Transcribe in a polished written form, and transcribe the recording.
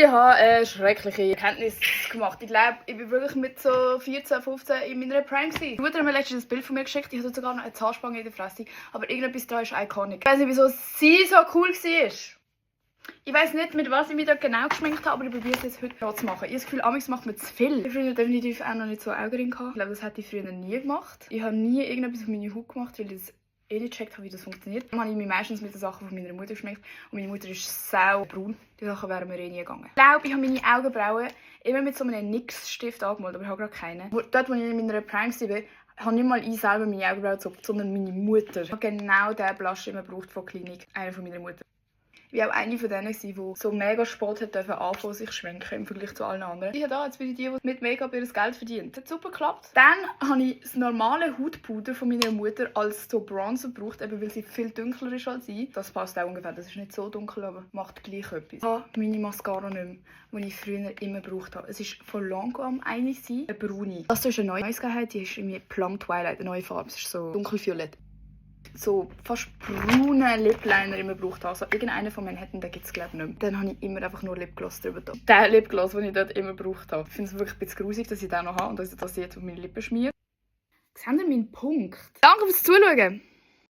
habe eine schreckliche Erkenntnis gemacht. Ich glaube, ich war wirklich mit so 14, 15 in meiner Prime gewesen. Die Mutter hat mir letztens ein Bild von mir geschickt. Ich hatte sogar noch eine Zahnspange in der Fresse. Aber irgendetwas da ist iconic. Ich weiß nicht, wieso sie so cool war. Ich weiss nicht, mit was ich mich da genau geschminkt habe, aber ich probiere es jetzt heute noch zu machen. Ich habe das Gefühl, amigs macht man zu viel. Ich habe früher definitiv auch noch nicht so Augenringe gehabt. Ich glaube, das hätte ich früher nie gemacht. Ich habe nie irgendetwas auf meine Haut gemacht, weil ich das nicht gecheckt habe, wie das funktioniert. Dann habe ich mich meistens mit den Sachen von meiner Mutter geschminkt. Und meine Mutter ist saubraun. Die Sachen wären mir nie gegangen. Ich glaube, ich habe meine Augenbrauen immer mit so einem NYX-Stift angemalt, aber ich habe gerade keinen. Dort, wo ich in meiner Prime war, habe nicht mal ich selber meine Augenbrauen gezupft, sondern meine Mutter. Ich habe genau den Blush immer gebraucht von Klinik. Einer von meiner Mutter. Ich war auch eine von denen, die so mega spät anfangen sich schminken im Vergleich zu allen anderen. Ich habe jetzt bin ich die mit Make-up ihr Geld verdient. Das hat super geklappt. Dann habe ich das normale Hautpuder von meiner Mutter als so Bronzer gebraucht, eben weil sie viel dunkler ist als ich. Das passt auch ungefähr. Das ist nicht so dunkel, aber macht gleich etwas. Ich habe meine Mascara nicht mehr, die ich früher immer gebraucht habe. Es war von Lancôme eine braune. Das ist eine neue Neuigkeit, die ist irgendwie Plum Twilight, eine neue Farbe. Es ist so dunkelviolett. So fast braune Lip-Liner immer gebraucht habe. Also irgendeinen von Manhattan, den gibt es glaube ich nicht mehr. Dann habe ich immer einfach nur Lipgloss drüber da. Den Lipgloss, den ich dort immer gebraucht habe. Ich finde es wirklich ein bisschen grusig, dass ich den noch habe und dass ich das jetzt auf meine Lippen schmiere. Seht ihr meinen Punkt? Danke fürs Zuschauen!